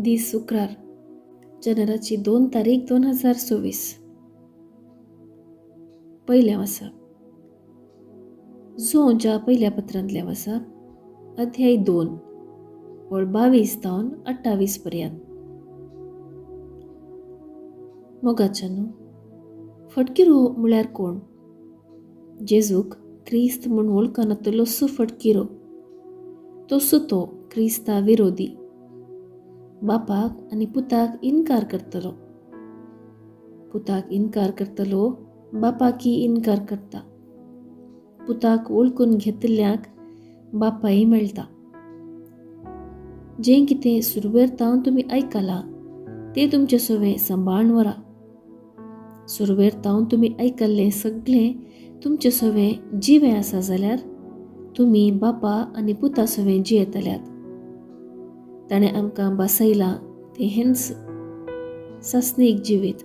दीस शुक्रार, जानेराची 2 तारीख 2026. पयलें आसा जोंच्या पयल्या पत्रांतलें आसा, अध्याय 2 ओळ 22 तावन 28 पर्यंत. मोगाच्यानो, फटकिरो म्हळ्यार कोण? जेजूक क्रिस्त म्हूण वळखनातलो सो फटकिरो, तसो तो क्रिस्ता विरोधी, बापाक आनी पुताक इनकार करतलो, पुताक इनकार करतलो बापाकी इनकार करता, पुताक वळखून घेतल्याक बापाय मेळटा. जें कितें सुरवेर तावन तुमी आयकलां तें तुमचे सवें सांबाळून व्हरा. सुरवेर तावन तुमी आयकल्लें सगळें तुमचे सवें जिवें आसा जाल्यार तुमी बापा आनी पुता सवें जियेतल्यात. ताणें आमकां बसयलां तें हेंच सासणीक जिवीत.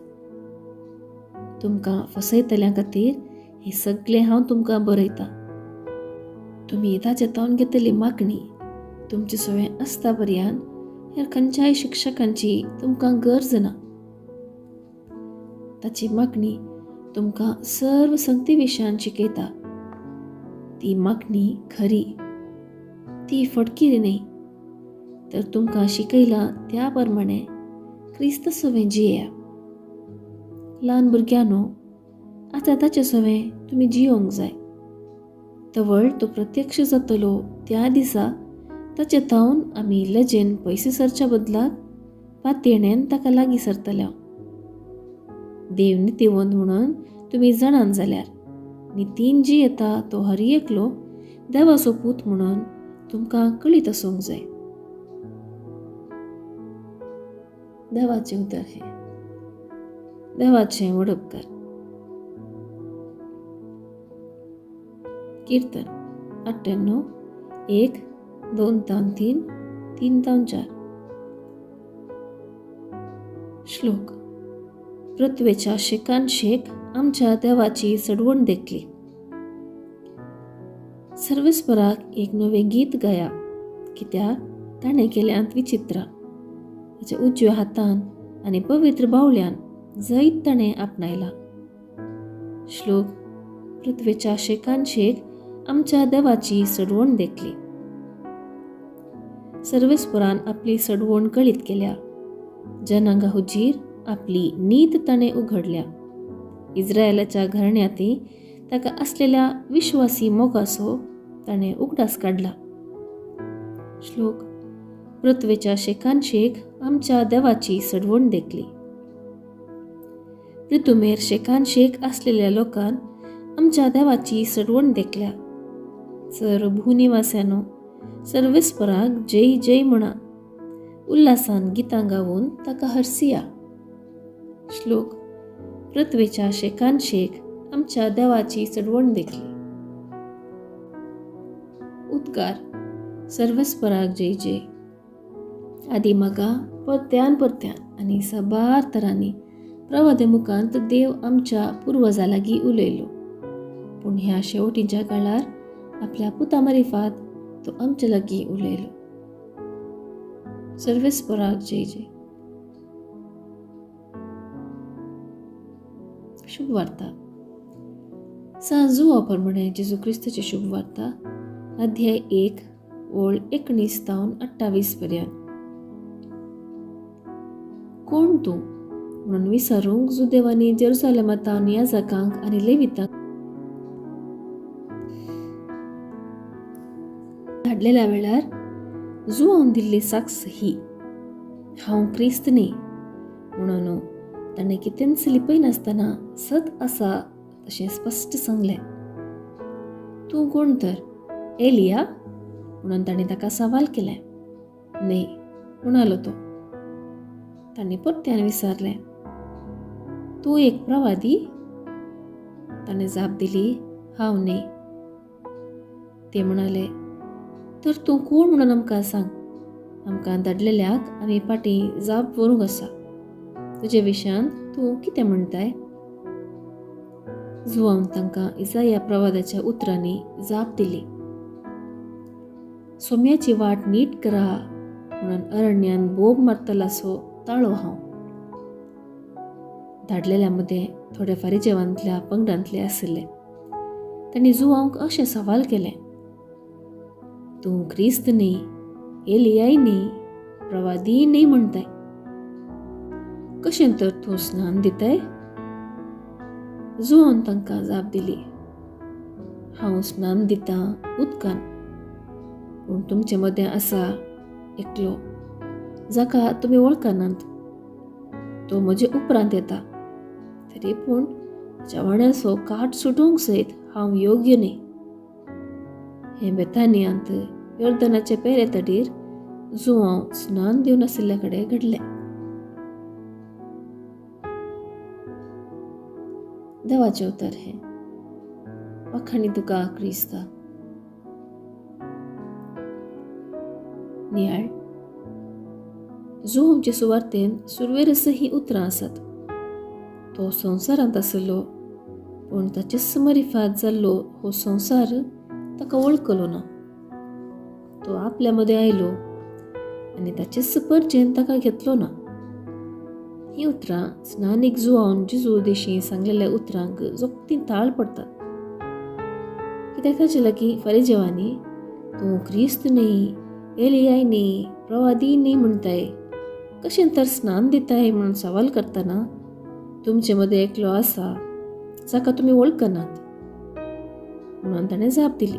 तुमकां फसयतल्यां खातीर हें सगळें हांव तुमकां बरयतां. तुमी ताचे तावन घेतली मागणी तुमचे सवें आसता पर्यंत हेर खंयच्याय शिक्षकांची तुमकां गरज ना. ताची मागणी तुमकां सर्व संगती विशयान शिकयता. ती मागणी खरी, ती फटकिरी न्हय. तर तुमकां शिकयलां त्या प्रमाणे क्रिस्त सवें जियेया. ल्हान भुरग्यांनो, आतां ताचे सवें तुमी जियोंक जाय. तवळ तो प्रत्यक्ष जातलो त्या दिसा ताचे तावन आमी लजेन पयशे सरच्या बदलाक पातयेणेन ताका लागीं सरतल्या. देव नितीवंत म्हणून तुमी जाणान जाल्यार नितीन जी येता तो हर एकलो देवाचो पूत म्हणून तुमकां कळीत आसूंक जाय. देवाचें उतर हें. देवाचें वडपकार. कीर्तन 98 1 2 3 3 4. श्लोक. पृथ्वेच्या शेकान शेक आमच्या देवाची चडवण देखली. सर्वेस्पराक एक नवें गीत गाया, कित्याक ताणें केल्यांत विचित्र. ताच्या उजव्या हातान आनी पवित्र बावल्यान जैत ताणें आपणायला. श्लोक. पृथ्वेच्या शेकान शेक आमच्या देवाची चडवण देखली. सर्वेस्परान आपली चडवण कळीत केल्या. जनांगा हुजीर आपली नीत ताणें उघडल्या. इस्रायलाच्या घराण्यांतय ताका आसलेल्या विश्वासी मोगाचो ताणें उगडास काडला. श्लोक. पृथ्वेच्या शेकान शेक आमच्या देवाची चडवण देखली. पृथुमेर शेकान शेक आसलेल्या लोकान आमच्या देवाची चडवण देखल्या. सर्व भूनिवास्यानो, सर्वेस्पराक जय जय म्हणा. उल्हासान गितां गावन ताका हरसिया. श्लोक. पृथ्वेच्या शेकान शेक आमच्या देवाची चडवण देखली. उद्गार. सर्वेस्पराक जय जय. आदी म्हाका परत्यान परत्यान आनी साबार तरांनी प्रवादे मुखांत देव आमच्या पुर्वजा लागीं उलयलो. पूण ह्या शेवटीच्या काळार आपल्या पुता मारिफात तो आमच्या लागीं उलयलो. सर्वेस्पराक जय जय. शुभ वार्ता. सांत जुवांव प्रमाणे जेजू क्रिस्ताची शुभ वार्ता, अध्याय 1 ओळ 19 तावन 28 पर्यंत. कोण तूं म्हणून विचारूंक जुदेवांनी जेरुसलेमा तावन याजकांक आनी लेवितांक धाडलेल्या वेळार जुवान दिल्ली साक्ष ही, हांव क्रिस्त न्ही. म्हणून ताणें कितेंच लिपयनासतना सत आसा तशें स्पश्ट सांगलें. तूं कोण तर, एलिया? म्हणून ताणें ताका सवाल केलें. न्हय म्हणालो तो. ताणें परत्यान विचारलें, तूं एक प्रवादी? ताणें जाप दिली, हांव न्हय. ते म्हणाले, तर तूं कोण म्हणून आमकां सांग. आमकां धाडलेल्याक आमी फाटीं जाप व्हरूंक आसा. तुजे विशयांत तूं कितें म्हणटाय? जुवान तांकां इजाया प्रवादाच्या उतरांनी जाप दिली. सोम्याची वाट नीट करा म्हणून अरण्यान बोब मारतलासो ताळो हांव. धाडलेल्या मदें थोड्या फारिजेवांतल्या पंगडांतले आशिल्ले. तांणी जुवांक अशें सवाल केलें, तूं क्रिस्त न्ही, एलियाय न्ही, प्रवादीय न्ही म्हणटाय, कशें तर तूं स्नान दिताय? जुवान तांकां जाप दिली, हांव स्नान दितां उदकान, पूण तुमचे मदें आसा एकलो जाका तुमी वळखनात, तो म्हजे उपरांत येता, तरी पूण ताच्या वाण्याचो काट सुटोवंक सयत हांव योग्य न्ही. हें बेतानियांत योर्दनाचे पेरे तडीर जुवांव स्नान दिवन आशिल्ल्या कडेन घडलें. देवाचें उतर हें. वाखाणी तुका क्रिस्ता. नियाळ. जुवांवचे सुवार्तेन सुरवेरस ही उतरां आसात. तो संवसारांत आसलो, पूण ताचे समरिफात जाल्लो हो संवसार ताका वळखलो ना. तो आपल्या मदें आयलो आनी ताचेच परजेन ताका घेतलो ना. हीं उतरां स्नानीक जुवावन जेजू देशी सांगलेल्या उतरांक जोखती ताळ पडटात. कित्याक ताचे लागीं फारिजेवांनी तूं क्रिस्त न्ही, एलियाय न्ही, प्रवादी न्ही म्हणटाय, कशें तर स्नान दिताय म्हणून सवाल करतना तुमचे मदें एकलो आसा जाका तुमी वळखनात म्हणून ताणें जाप दिली.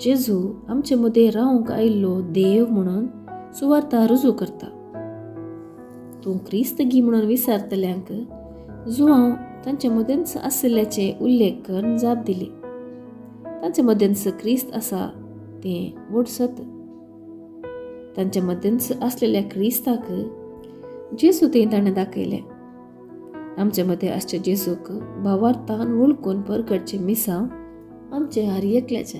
जेजू आमचे मदें रावंक आयिल्लो देव म्हणून सुवार्ता रुजू करता. तूं क्रिस्त गी म्हणून विचारतल्यांक जुवांव तांचे मदेंच आशिल्ल्याचे उल्लेख करून जाप दिली. तांचे मदेंच क्रिस्त आसा तें व्हड सत. तांचे मदेंच आसलेल्या क्रिस्ताक जेजू तें ताणें दाखयलें. आमचे मदें आसच्या जेजूक भावार्थान वळखून परगटचें मिसांव आमचें हर एकल्याचें.